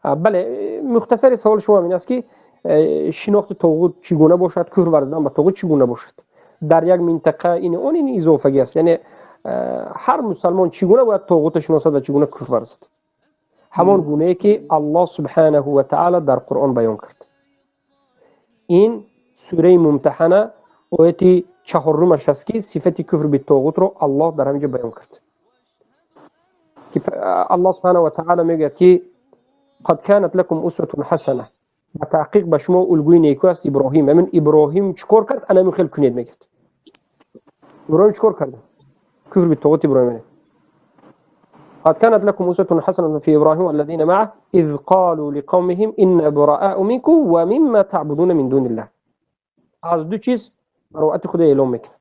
Бале, мухтасари саволи шумо ин аст, ки шинохти тоғут чӣ гуна бошад, куфр варзидан ба тоғут чӣ гуна бошад дар як минтақа, ин он ин изофагӣ аст. Яъне ҳар мусалмон чӣ гуна бояд тоғутро шиносад ва чӣ гуна куфр варзад? Ҳамон гунае, ки Аллоҳ субҳанаҳу ва таъала дар Қуръон баён кард. Ин сураи Мумтаҳана, ояти чаҳорумаш аст, ки сифати куфр битоғутро Аллоҳ дар ҳамин ҷо баён кард, ки Аллоҳ субҳанаҳу ва таъала мегӯяд, ки قد كانت لكم أسوة حسنة, ба таҳқиқ ба шумо улгӯи неку аст Иброҳим. Ҳамин Иброҳим чӣ кор кард, ана ҳамин хел кунед, мегӯяд. Иброҳим чӣ кор кард? Куфр битоғут Иброҳим. قد كانت لكم أسوة حسنة في إبراهيم والذين معه إذ قالوا لقومهم إنا براء منكم ومما تعبدون من دون الله. Аз ду чиз бароати худо эълом мекунад: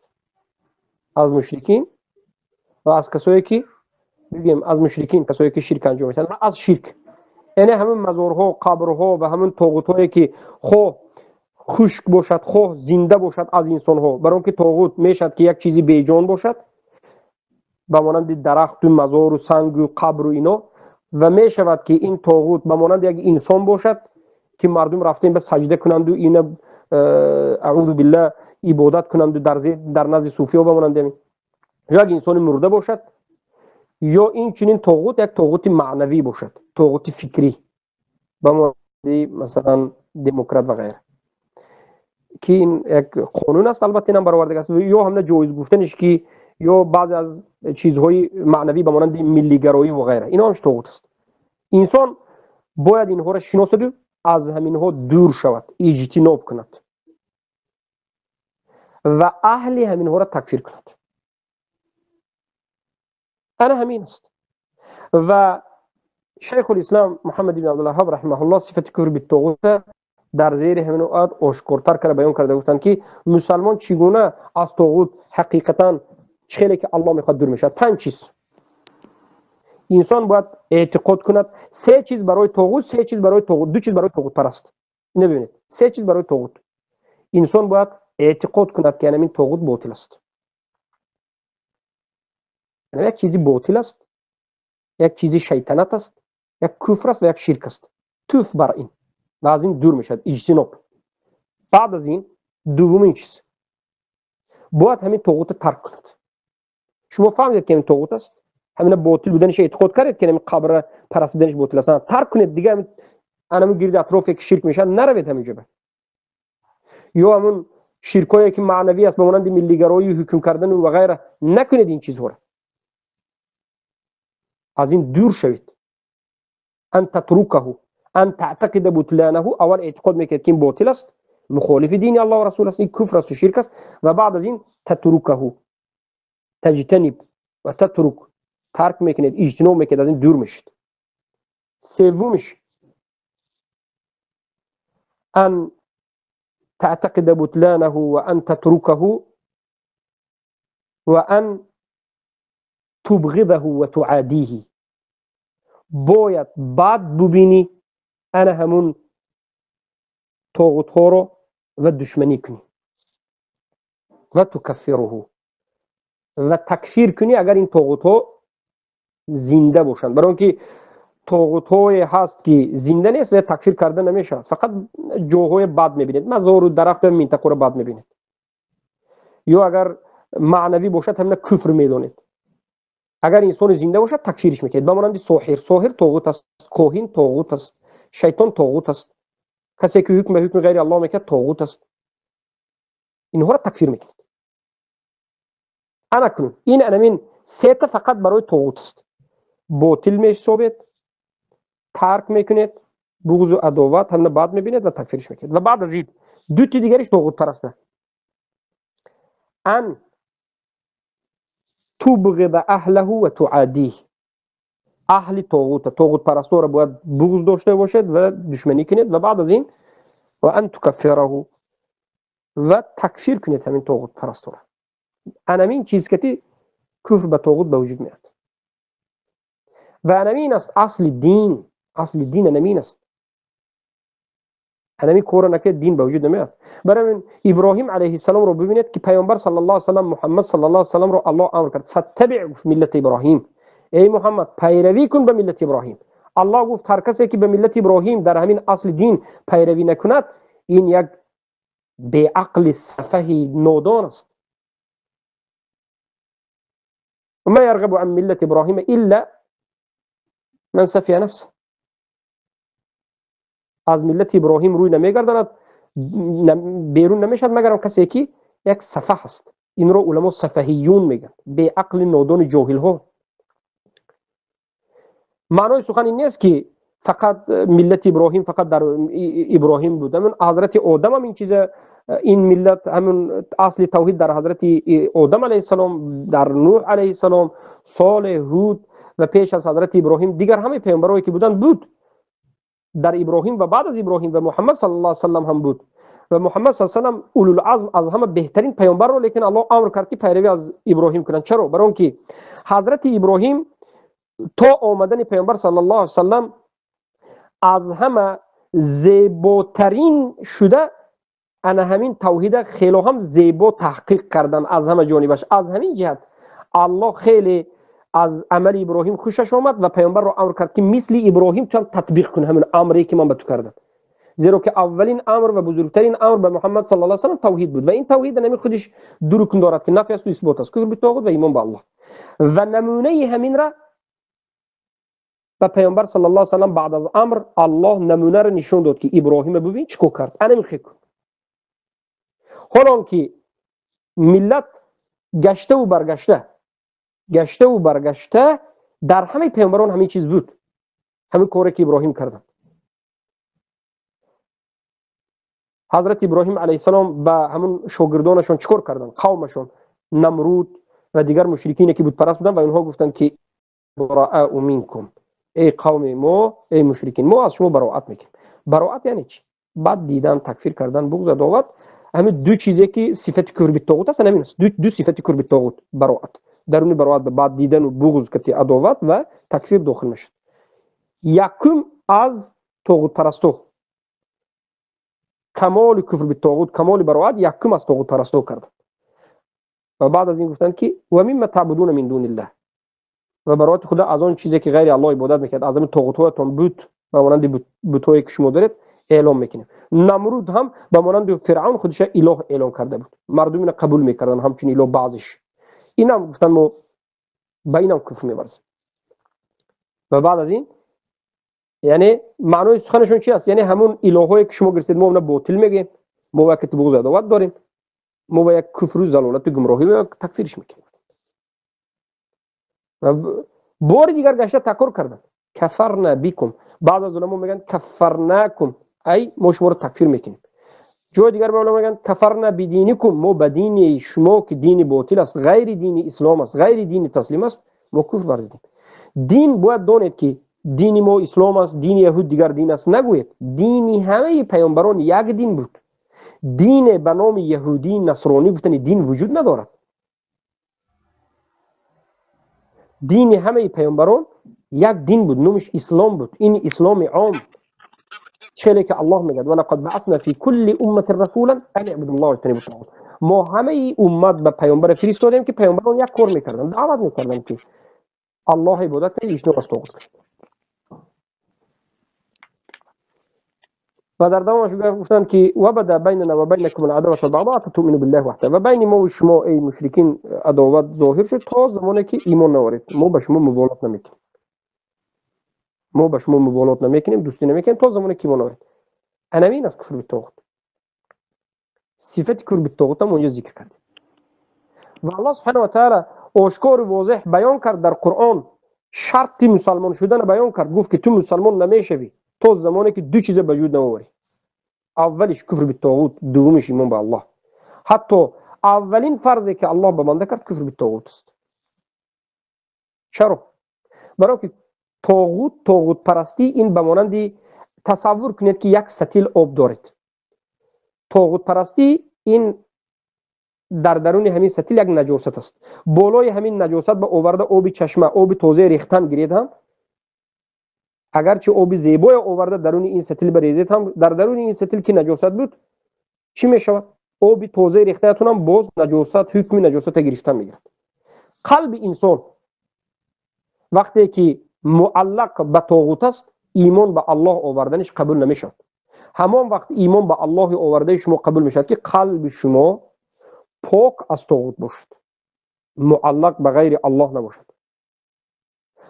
аз мушрикин ва аз касое, ки бигӯем, аз мушрикин, касое ки ширк анҷом медиҳанд, ва аз ширк, яъне ҳамин мазорҳо, қабрҳо ва ҳамин тоғутҳое, ки хоҳ хушк бошад, хоҳ зинда бошад, аз инсонҳо. Барои он ки тоғут мешавад, ки як чизи беҷон бошад, ба монанди дарахту мазору сангу қабру ино, ва мешавад, ки ин тоғут ба монанди як инсон бошад, ки мардум рафтем ба саҷда кунанду ина, аъузу биллаҳ, ибодат кунанду дар назди суфиё, ба монанди ҳамин, ё як инсони мурда бошад, ё инчунин тоғут як тоғути маънавӣ бошад, тоғути фикрӣ, ба монанди, масалан, демократ ва ғайра, ки ин як қонун аст, албатта, инам бароварда аст, ё ҳамна ҷоиз гуфтаниш, ки ё баъзе аз чизҳои маънавӣ, ба монанди миллигароӣ ва ғайра, ино ҳамш тоғут аст. Инсон бояд инҳоро шиносаду аз ҳаминҳо дур шавад, иҷтиноб кунад ва аҳли ҳаминҳоро такфир кунад. Ана ҳамин аст. Ва Шайхулислам Муҳаммад ибн Абдулваҳҳоб раҳимаҳуллоҳ сифати куфр битоғута дар зери ҳамин оят ошкортар карда баён карда гуфтанд, ки мусалмон чӣ гуна аз тоғут ҳақиқатан, чӣ хеле ки Аллоҳ мехоҳад, дур мешавад. Панҷ чиз инсон бояд эътиқод кунад. Се чиз барои тоғут, се чиз барои тоғут, ду чиз барои тоғутпараст. Ина бибинед, се чиз барои тоғут. Инсон бояд эътиқод кунад, ки анамин тоғут ботил аст, як чизи ботил аст, як чизи шайтанат аст, як куфр аст ва як ширк аст. Туф бар ин ва аз ин дур мешавад, иҷтиноб. Баъд аз ин, дуввумин чиз, бояд ҳамин тоғутро тарк кунад. Шумо фаҳмидед, ки ҳамин тоғут аст, ҳамина ботил буданаш эътиқод кардед, ки ҳамин қабра парастиданаш ботил аст, тарк кунед. Дига анамин гирди атрофе ки ширк мешавад, наравед ҳамин ҷоба, ё ҳамун ширкҳое ки маънавӣ аст, ба монанди миллигароию ҳукм кардану ва ғайра, накунед ин чизҳоро, аз ин дур шавед. أن تتركه، أن تعتقد بطلانه. Аввал эътиқод мекунед, ки ин ботил аст, мухолифи дини Аллоҳ расул аст, ин куфр асту ширк аст, ва баъд аз ин تتركه، تجتنب و تترك, тарк мекунед, иҷтиноб мекунед, аз ин дур мешед. Севумиш: أن تعتقد بطلانه وأن تتركه وأن تبغضه وتعاديه. Бояд бад бубинӣ ана ҳамун тоғутҳоро ва душманӣ кунӣ, وتكفره, ва такфир кунӣ, агар ин тоғутҳо зинда бошанд. Барои он ки тоғутҳое ҳаст, ки зинда нест ва такфир карда намешавад, фақат ҷоҳое бад мебинед, мазору дарахту минтақаро бад мебинед, ё агар маънавӣ бошад, ҳамина куфр медонед. Агар инсони зинда бошад, такфириш мекунед, ба монанди соҳир. Соҳир тоғут аст, коҳин тоғут аст, шайтон тоғут аст, касе ки ҳукм ба ҳукми ғайри Аллоҳ мекунад, тоғут аст. Инҳоро такфир мекунед. Ана кунун ин анамин сета фақат барои тоғут аст: ботил меҳисобед, тарк мекунед, буғзу адоват, ҳамина бад мебинед ва такфириш мекунед. Ва баъд аз ин дути дигариш тоғутпараста: أن تبغض أهله وتعاديه. Аҳли тоғута, тоғутпарастора бояд буғз дошта бошед ва душманӣ кунед, ва баъд аз ин وأن تكفره, ва такфир кунед ҳамин тоғутпарастора. Анамин чиз кати куфр ба тоғут ба вуҷуд меяд. Ва анамин аст асли дин. Асли дин анамин аст. Анамин корро накунед, дин ба вуҷуд намеяд. Барои ҳамин Иброҳим алайҳиссаломро бибинед, ки Паёмбар саллаллоҳу алайҳи васаллам, Муҳаммад саллаллоҳу алайҳи васалламро Аллоҳ амр кард: فاتبع ملة إبراهيم. Эй Муҳаммад, пайравӣ кун ба миллати Иброҳим. Аллоҳ гуфт ҳар касе ки ба миллати Иброҳим дар ҳамин асли дин пайравӣ накунад, ин як беақли сафаҳи нодон аст. وما يرغب عن ملة إبراهيم إلا من سفه نفسه. از ملت ابراهیم روی نمیگرداند، بیرون نمیشد مگر کسی که یک سفه است. این رو علما سفهیون میگن، به عقل نادان جاهل ها. معنای سخن این نیست که فقط ملت ابراهیم فقط در ابراهیم بود. همون حضرت آدم هم این چیز، این ملت همون اصل توحید در حضرت آدم علیه السلام، در نوح علیه السلام، صالح، هود و پیش از حضرت ابراهیم دیگر همه پیامبرایی که بودند بود. در ابراهیم و بعد از ابراهیم و محمد صلی الله علیه و سلم هم بود. و محمد صلی الله علیه و سلم اولوالعزم از همه بهترین پیامبر رو، لیکن الله امر کرد که پیروی از ابراهیم کنند. چرا؟ برای اینکه حضرت ابراهیم تا آمدن پیامبر صلی الله علیه و سلم از همه زیباترین شده، انا همین توحید خیلی هم زیبا تحقیق کردن از همه جانبش. از همین جهت الله خیلی از عمل ابراهیم خوشش آمد و پیامبر رو امر کرد که مثل ابراهیم تو هم تطبیق کن همین امری که من به تو کردم. زیرا که اولین امر و بزرگترین امر به محمد صلی الله علیه و سلم توحید بود و این توحید نمی خودش دو رکن دارد که نفی است و اثبات است، کفر به طاغوت و ایمان به الله. و نمونه همین را به پیامبر صلی الله علیه و سلم بعد از امر الله نمونه را نشون داد که ابراهیم ببین چیکار کرد، انا میخوام کن. حالا که ملت گشته و برگشته، گشته و برگشته در همه پیامبران همین چیز بود، همین کاری که ابراهیم کردن. حضرت ابراهیم علیه السلام با همون شاگردانشون چیکار کردن؟ قومشون نمرود و دیگر مشرکین که بت پرست بودن و اینها گفتند که براء منکم، ای قوم ما، ای مشرکین، ما از شما براءت میکنیم. براءت یعنی چی؟ بد دیدن، تکفیر کردن، بغض، عداوت، همین دو چیزی که صفت کفر به طاغوت است، همین است. دو صفت کفر به طاغوت، براءت. درون براءت به بد دیدن و بغض که عداوت و تکفیر داخل میشه. یکم از طاغوت پرستو، کمال کفر به طاغوت، کمال براءت یکم از طاغوت پرستو کردن. و بعد از این گفتن که و مما تعبدون من دون الله، و براءت خدا از آن چیزی که غیر الله عبادت میکرد، از همین طاغوت‌هایتان بود و مانند بت‌هایی که شما دارید اعلام میکنیم. نمرود هم به مانند فرعون خودش اله اعلام کرده بود، مردم اینو قبول میکردن همچون اله بعضش. اینم گفتن ما به اینم کفر می‌ورزیم. و بعد از این یعنی معنای سخنشون چی است؟ یعنی همون الهایی که شما گرفتید ما اونو باطل میگیم، ما با یک بغض عداوت داریم، ما با یک کفر و ضلالت و گمراهی و تکفیرش میکنیم. و بار دیگر گشته تکرار کردن کفرنا بكم. بعض از علما میگن کفرناکم، ای ما شما رو تکفیر میکنیم. جای دیگر علما میگن کفرنا بدینکم، ما به دین شما که دین باطل است، غیر دین اسلام است، غیر دین تسلیم است، ما کفر ورزیدیم. دین باید دانید که دین ما اسلام است، دین یهود دیگر دین است نگوید. دین همه پیامبران یک دین بود. دین به نام یهودی نصرانی گفتن دین وجود ندارد. دین همه پیامبران یک دین بود، نامش اسلام بود. این اسلام عام چه که الله میگه ولقد بعثنا فی کل امه رسولا ان اعبدوا الله واجتنبوا الطاغوت. ما همه امت به پیامبر فرستادیم که پیامبران یک کار میکردن، دعوت میکردن که الله عبادت کنید، اجتناب از طاغوت کنید. و در دوامش گفتند که و بدا بیننا و بینکم العداوة والبغضاء حتی تؤمنوا بالله وحده. و بین ما و شما ای مشرکین عداوت ظاهر شد تا زمانی که ایمان نآورید. ما به شما موالات نمیکنیم، ما به شما موالات نمیکنیم، دوستی نمیکنیم تا زمانی که ایمان آورید. همین است کفر به طاغوت. صفت کفر به طاغوت هم اونجا ذکر کرد. و الله سبحانه و تعالی آشکار و واضح بیان کرد در قرآن، شرط مسلمان شدن بیان کرد. گفت که تو مسلمان نمیشوی تا زمانی که دو چیز به وجود نآوری. اولش کفر به طاغوت، دومش ایمان به الله. حتی اولین فرضی که الله به بنده کرد کفر به طاغوت است. چرا؟ برای که طاغوت، طاغوت پرستی این به مانند تصور کنید که یک سطل آب دارید. طاغوت پرستی این در درون همین سطل یک نجاست است. بالای همین نجاست به آورده آب چشمه، آب تازه ریختن گیرید هم، اگرچه آب زیبای آورده درون این سطل بریزید هم، در درون این سطل که نجاست بود چی میشود؟ آب تازه ریخته‌تون هم باز نجاست، حکم نجاست گرفتن میگیرد. قلب انسان وقتی که муаллақ ба тоғут аст, имон ба Аллоҳ оварданиш қабул намешавад. Ҳамон вақт имон ба Аллоҳи овардаи шумо қабул мешавад, ки қалби шумо пок аз тоғут бошад, муаллақ ба ғайри Аллоҳ набошад.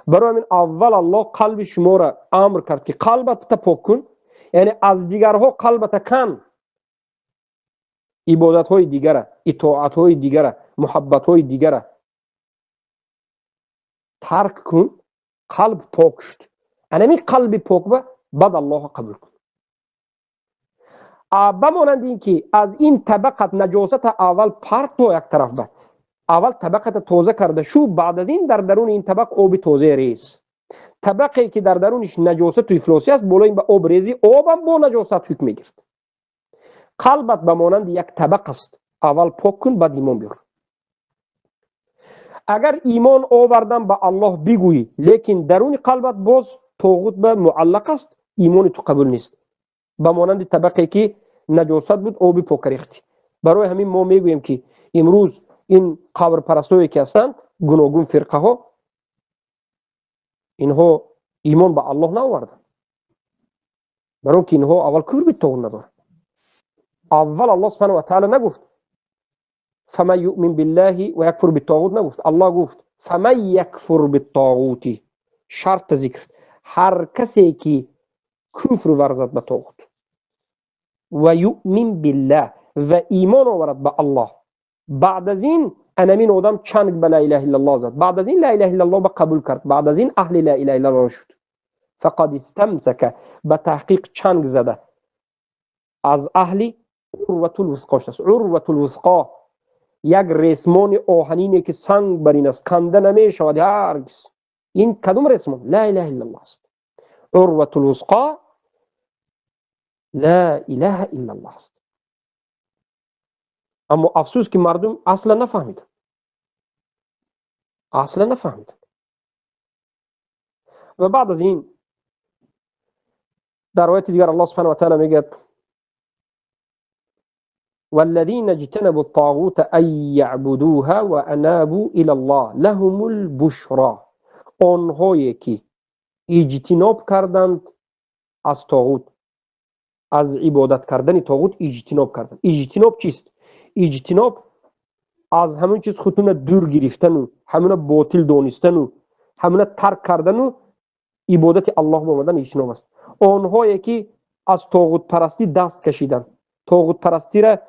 Барои ҳамин аввал Аллоҳ қалби шуморо амр кард, ки қалбата пок кун, яъне аз дигарҳо қалбата кан, ибодатҳои дигара, итоатҳои дигара, муҳаббатҳои дигара тарк кун, қалб пок шуд. Анамин қалби покба баъд Аллоҳро қабул кун. Ба монанди ин ки аз ин табақат наҷосата аввал парто як тараф ба, аввал табақата тоза карда шу, баъд аз ин дар даруни ин табақ оби тоза рез. Табақе ки дар даруниш наҷосату ифлосӣ аст, болои ин ба об резӣ, обам бо наҷосат ҳукм мегирд. Қалбат ба монанди як табақ аст, аввал пок кун, баъд имон биёр. Агар имон овардан ба Аллоҳ бигӯӣ, лекин даруни қалбат боз тоғут ба муаллақ аст, имони ту қабул нест. Ба монанди табақе ки наҷосат буд, оби пока рехтӣ. Барои ҳамин мо мегӯем, ки имрӯз ин қабрпарастое ки ҳастанд, гуногун фирқаҳо, инҳо имон ба Аллоҳ наоварданд, барои ки инҳо аввал куфр битоғут надоранд. Аввал Аллоҳ субҳанаҳу ва таъала нагуфт фаман юъмин биллаҳи ва якфур биттоғут, нагуфт. Аллоҳ гуфт фаман якфур биттоғути, шарт зикр, ҳар касе ки куфр варзад ба тоғут ва юъмин биллаҳ ва имон оварад ба Аллоҳ, баъд аз ин анамин одам чанг ба ла илаҳа иллаллоҳ зад, баъд аз ин ла илаҳа иллаллоҳ ба қабул кард, баъд аз ин аҳли ла илаҳа иллаллоҳ шуд, фақад истамсака, ба таҳқиқ чанг зада аз аҳли урватул вусқо шудааст. Урватул вусқо як ресмони оҳанине ки санг бар ин аст, канда намешавад ҳаргиз. Ин кадом ресмон? Ла илаҳа иллаллоҳ аст. Урватул вусқо ла илаҳа иллаллоҳ аст. Аммо афсӯс ки мардум асла нафаҳмиданд, асла нафаҳмиданд. Ва баъд аз ин дар ояти дигар Аллоҳ субҳанаҳу ва таъала мегӯяд: والذين اجتنبوا الطاغوت أن يعبدوها وأنابوا إلى الله لهم البشرى. آنهایی که اجتناب کردند از طاغوت، از عبادت کردن طاغوت اجتناب کردند. اجتناب چیست؟ اجتناب از همون چیز خودتون دور گرفتن و همون باطل دانستن و همون ترک کردن و عبادت الله به آمدن اجتناب است. آنهایی که از طاغوت پرستی دست کشیدند، طاغوت پرستی را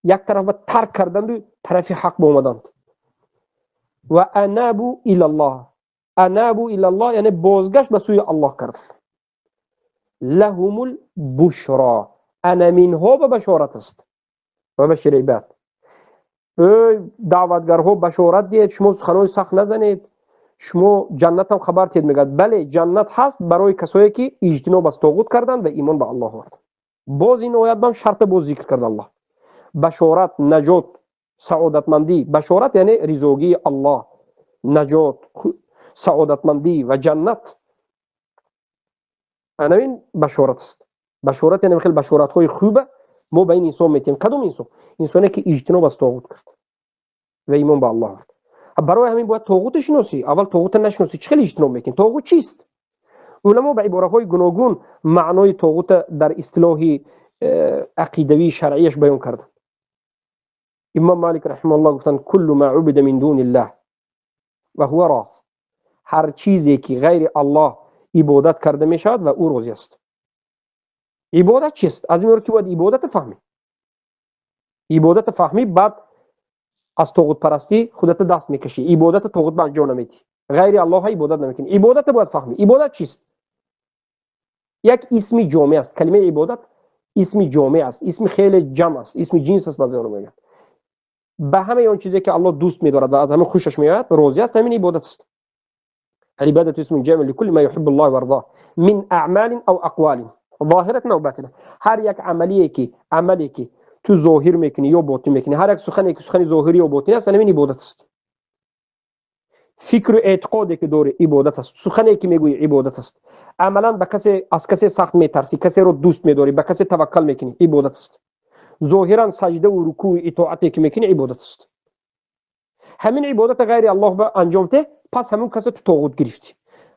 یک طرف ترک کردند و طرف حق به آمدند. و انابوا الی الله، انابوا الی الله یعنی بازگشت به سوی الله کردند. لهم البشرا، انا منها به بشارت است و بشر عباد. ای دعوتگرها بشارت دهید، شما سخنهای سخت نزنید، شما جنت هم خبر تید. میگد بله جنت هست برای کسایی که اجتناب از طاغوت کردند و ایمان به الله آوردند. باز این آیت هم شرط باز ذکر کرد الله: بشارت، نجات، سعادتمندی. بشارت یعنی رضاگی الله، نجات، سعادتمندی و جنت. انا این بشارت است. بشارت یعنی خیلی بشارت های خوبه ما به این انسان میتیم. کدوم انسان؟ انسانی که اجتناب از طاغوت کرد و ایمان به الله آورد. برای همین باید طاغوت شناسی. اول طاغوت نشناسی چه خیلی اجتناب میکنی؟ طاغوت چیست؟ علما به عباره های گوناگون معنای طاغوت در اصطلاح عقیدوی شرعیش بیان کردند. امام مالک رحمه الله گفتند کل ما عبد من دون الله و هو راض، هر چیزی که غیر الله عبادت کرده می شود و او راضی است. عبادت چیست؟ از این رو که باید عبادت فهمی، عبادت فهمی، بعد از طاغوت پرستی خودت دست میکشی، عبادت طاغوت به انجام نمیدی، غیر الله عبادت نمیکنی. عبادت باید فهمی. عبادت چیست؟ یک اسم جامع است. کلمه عبادت اسم جامع است، اسم خیلی جمع است، اسم جنس است. بعضی میگن به همه اون چیزی که الله دوست می‌دارد و از همه خوشش میآید راضی است، همین عبادت است. العبادة اسم جامع لكل ما يحب الله ويرضاه من اعمال او اقوال ظاهرة او باطنة. هر یک عملیه که عملی که تو ظاهر میکنی یا باطن میکنی، هر یک سخنی که سخن ظاهری یا باطنی است، همین عبادت است. فکر و اعتقادی که داری عبادت است، سخنی که میگویی عبادت است. عملا به کسی از کسی سخت میترسی، کسی رو دوست میداری، به کسی توکل میکنی، عبادت است. ظاهرا سجده و رکوع و اطاعتی که میکنی عبادت است. همین عبادت غیر الله به انجام ده، پس همون کسی تو طاغوت گرفتی.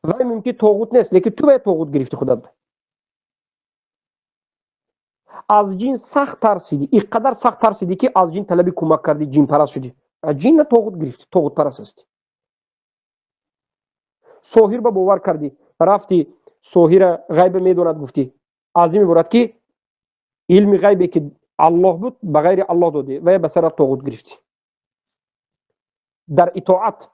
Вай мумкин тоғут нест, лекин ту вай тоғут гирифти худат. Аз ҷин сахт тарсидӣ, инқадар сахт тарсидӣ, ки аз ҷин талаби кӯмак кардӣ, ҷинпараст шудӣ. Аз ҷинна тоғут гирифтӣ, тоғутпараст ҳастӣ. Соҳир ба бовар кардӣ, рафти соҳира ғайба медонад гуфтӣ. Аз ин меборад, ки илми ғайбе ки Аллоҳ буд, ба ғайри Аллоҳ додӣ ва ба сарат тоғут гирифтӣ. Дар итоат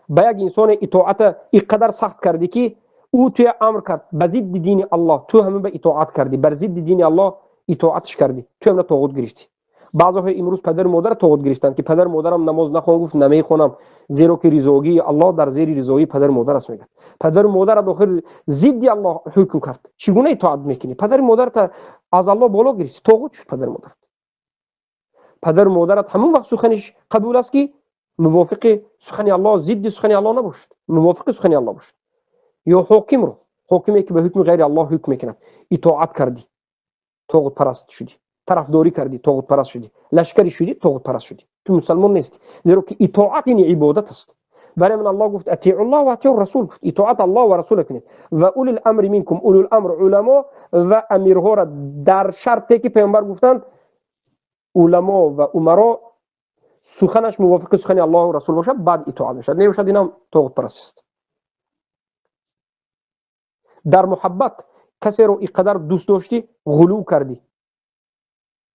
ба як инсоне итоата инқадар сахт кардӣ, ки ӯ туя амр кард ба зидди дини Аллоҳ, ту ҳамин ба итоат кардӣ, бар зидди дини Аллоҳ итоатш кардӣ, ту ҳамна тоғут гирифтӣ. Баъзеҳо имрӯз падару модарро тоғут гирифтанд, ки падару модарам намоз нахон гуфт, намехонам, зеро ки ризогии Аллоҳ дар зери ризоии падару модар аст, мегӯяд. Падару модарро дохил зидди Аллоҳ ҳукм кард. Чӣ гуна итоат мекунӣ? Падару модарта аз Аллоҳ боло гирифтӣ, тоғут шуд падару модарат. Падару модарат ҳамон вақт суханиш қабул аст, ки мувофиқи сухани Аллоҳ, зидди сухани Аллоҳ набошад, мувофиқи сухани Аллоҳ бошад. Ё ҳокимро, ҳокиме ки ба ҳукми ғайри Аллоҳ ҳукм мекунад, итоат кардӣ, тоғутпараст шудӣ. Тарафдорӣ кардӣ, тоғутпараст шудӣ. Лашкарӣ шудӣ, тоғутпараст шудӣ. Ту мусалмон нестӣ, зеро ки итоат ин ибодат аст. Барои ман Аллоҳ гуфт: أطيعوا الله وأطيعوا الرسول. Гуфт: итоат Аллоҳ ва расула кунед. Ва أولي الأمر منكم. أولو الأمر уламо ва амирҳоро дар шарте ки паёмбар гуфтанд, уламо ва умаро суханаш мувофиқи сухани Аллоҳу расул бошад, баъд итоат мешавад. Небошад, инам тоғутпараст аст. Дар муҳаббат касеро инқадар дӯст доштӣ, ғулув кардӣ,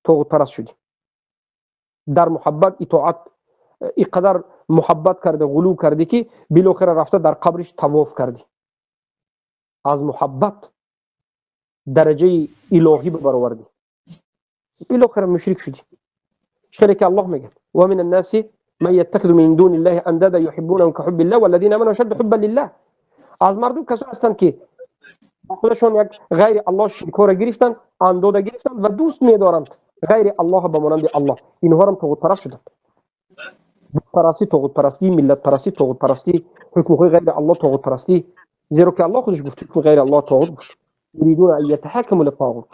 тоғутпараст шудӣ. Дар муҳаббат итоат инқадар муҳаббат карда, ғулув кардӣ, ки билохира рафта дар қабриш тавоф кардӣ. Аз муҳаббат дараҷаи илоҳӣ баровардӣ, билохира мушрик шудӣ. Хеле ки Аллоҳ мегӯяд: ومن الناس من يتخذ من دون الله أندادا يحبونهم كحب الله والذين آمنوا أشد حبا لله. Аз мардум касоне ҳастанд, ки худашон як ғайри Аллоҳ ширкҳоро гирифтанд, андода гирифтанд ва дӯст медоранд ғайри Аллоҳ ба монанди Аллоҳ. Инҳоам тоғутпараст шуданд. Бутпарастӣ тоғутпарастӣ, миллатпарастӣ тоғутпарастӣ, ҳукмҳои ғайри Аллоҳ тоғутпарастӣ, зеро ки Аллоҳ худаш гуфт: ҳукми ғайри Аллоҳ тоғут гуфт. يريدون أن يتحاكموا إلى الطاغوت.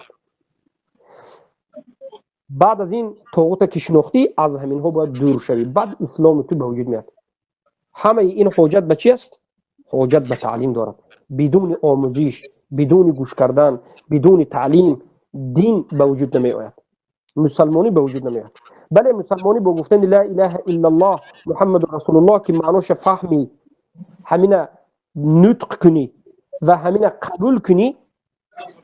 Баъд аз ин тоғута ки шинохтӣ, аз ҳаминҳо бояд дур шавӣ, баъд исломи ту ба вуҷуд меяд. Ҳамаи ин ҳоҷат ба чи аст? Ҳоҷат ба таълим дорад. Бидуни омӯзиш, бидуни гӯш кардан, бидуни таълим дин ба вуҷуд намеояд, мусалмонӣ ба вуҷуд намеояд. Бале, мусалмонӣ бо гуфтани لا إله إلا الله محمد رسول الله, ки маъноша фаҳми, ҳамина нутқ кунӣ ва ҳамина қабул кунӣ,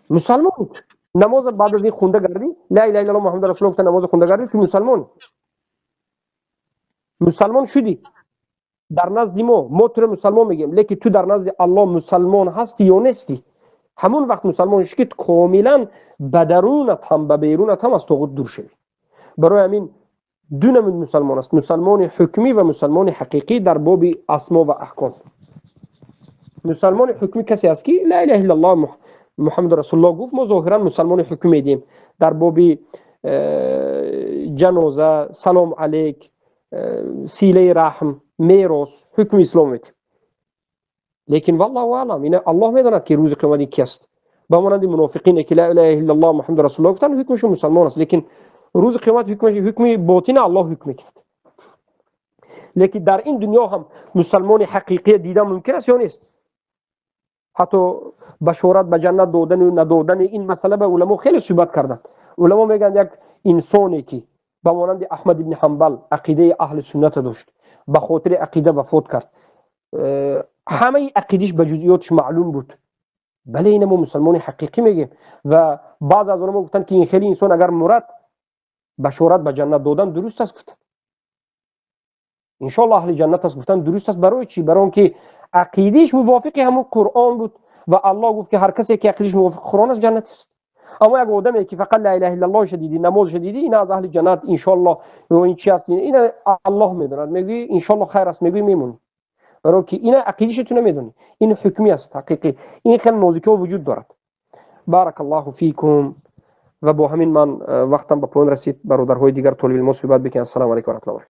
мусалмон. Намоза баъд аз ин хунда гардӣ, لا إله إلا الله محمد رسول الله гуфта намоза хунда гардӣ, ту мусалмон, мусалмон шудӣ дар назди мо. Мо туро мусалмон мегӯем, лекин ту дар назди Аллоҳ мусалмон ҳастӣ ё нестӣ? Ҳамон вақт мусалмон шудӣ, ки комилан ба дарунат ҳам, ба берунат ҳам аз тоғут дур шавӣ. Барои ҳамин ду намуд мусалмон аст: мусалмони ҳукмӣ ва мусалмони ҳақиқӣ дар боби асмо ва аҳком. Мусалмони ҳукмӣ касе аст, ки لا إله إلا الله محمد رسول الله гуфт. Мо зоҳиран мусалмони ҳукмӣ медиҳем дар боби ҷаноза, салом алейк, силаи раҳм, мерос, ҳукми ислом медиҳем. Лекин والله أعلم, ина Аллоҳ медонад, ки рӯзи қиёмат ин ки аст. Ба монанди мунофиқине, ки لا إله إلا الله محمد رسول الله гуфтанд, ҳукмашон мусалмон аст, лекин рӯзи қиёмат ҳукми ботина Аллоҳ ҳукм мекунад. Лекин дар ин дунё ҳам мусалмони ҳақиқия дидан мумкин аст ё нест? Ҳатто башорат ба ҷаннат додану надодани ин масъала ба уламо хеле суҳбат карданд. Уламо мегӯянд, як инсоне ки ба монанди Аҳмад ибни Ҳамбал ақидаи аҳли сунната дошт, ба хотири ақида вафот кард, ҳамаи ақидиш ба ҷузъиётш маълум буд, бале, ина мо мусалмони ҳақиқӣ мегӯем. Ва баъзе аз уламо гуфтанд, ки ин хеле инсон агар мурад, башорат ба ҷаннат додан дуруст аст, гуфтанд. Иншоалло аҳли ҷаннат аст гуфтан дуруст аст. Барои чӣ? Барои он ки ақидиш мувофиқи ҳамун Қуръон буд ва Аллоҳ гуфт, ки ҳар касе ки ақидиш мувофиқи Қуръон аст, ҷаннат аст. Аммо як одаме ки фақат لا إله إلا الله ша диди, намозша диди, ина аз аҳли ҷаннат иншоалло ё ин чи аст, ина Аллоҳ медонад, мегӯӣ иншоалло хайр аст, мегӯӣ, мемонӣ, барои ки ина ақидиша ту намедонӣ. Ин ҳукмӣ аст, ҳақиқӣ. Ин хел нозикиҳо вуҷуд дорад. بارك الله فيكم. Ва бо ҳамин ман вақтам ба поён расид. Бародарҳои дигар толибилмо суҳбат бикунед. السلام عليكم ورحمة الله.